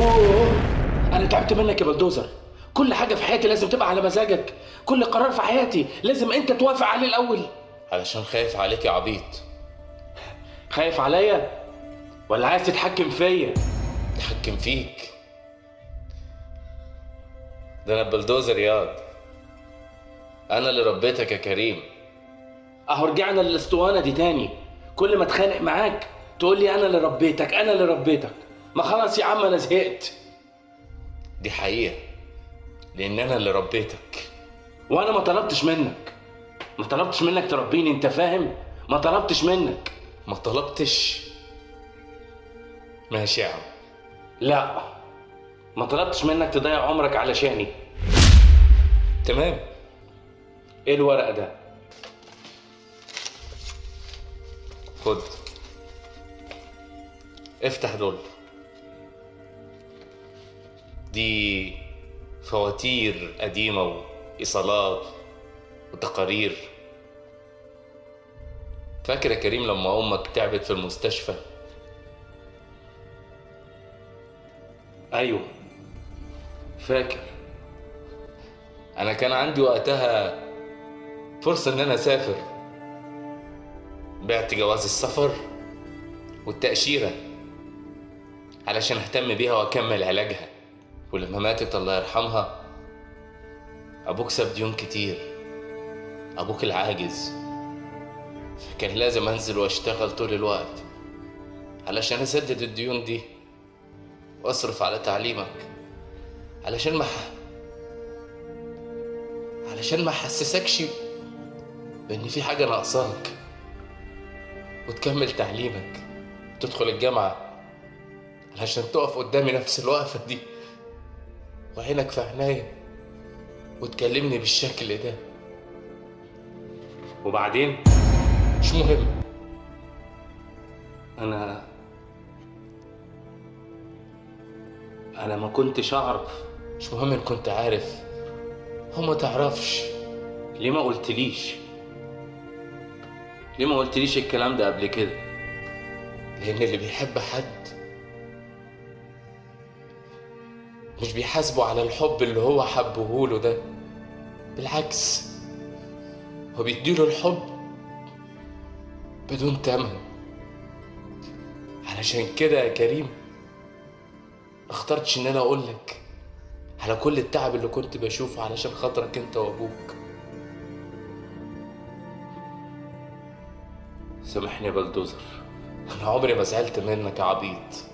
يوه، انا تعبت منك يا بلدوزر. كل حاجة في حياتي لازم تبقى على مزاجك، كل قرار في حياتي لازم انت توافق عليه الاول. علشان خايف عليك يا عبيط. خايف عليا ولا عايز تتحكم فيا؟ اتحكم فيك؟ ده انا بلدوزر ياض، انا اللي ربيتك يا كريم. اهو رجعنا للاسطوانه دي تاني. كل ما اتخانق معاك تقول لي انا اللي ربيتك، انا اللي ربيتك. ما خلاص يا عم انا زهقت. دي حقيقة، لان انا اللي ربيتك. وانا ما طلبتش منك، ما طلبتش منك تربيني، انت فاهم؟ ما طلبتش منك. ما طلبتش؟ ماشي يا عم. لا، ما طلبتش منك تضيع عمرك علشاني. تمام. ايه الورق ده؟ خد، افتح دول. دي فواتير قديمة وإيصالات وتقارير. فاكر يا كريم لما أمك تعبت في المستشفى؟ أيوه فاكر. أنا كان عندي وقتها فرصة إن أنا أسافر. بعت جواز السفر والتأشيرة علشان أهتم بيها وأكمل علاجها. ولما ماتت الله يرحمها، أبوك ساب ديون كتير، أبوك العاجز، فكان لازم أنزل وأشتغل طول الوقت علشان أسدد الديون دي وأصرف على تعليمك، علشان ما أحسسكش بإن في حاجة ناقصاك، وتكمل تعليمك وتدخل الجامعة علشان تقف قدامي نفس الوقفة دي وعينك في عينيا وتكلمني بالشكل ده. وبعدين؟ مش مهم. أنا ما كنتش أعرف. مش مهم إن كنت عارف أو ما تعرفش. ليه ما قلتليش؟ ليه ما قلتليش الكلام ده قبل كده؟ لأن اللي بيحب حد مش بيحاسبه على الحب اللي هو حبهوله ده، بالعكس هو بيديله الحب بدون تمن. علشان كده يا كريم ما اخترتش ان انا اقولك على كل التعب اللي كنت بشوفه علشان خاطرك انت وابوك. سامحني يا بلدوزر، انا عمري ما زعلت منك يا عبيط.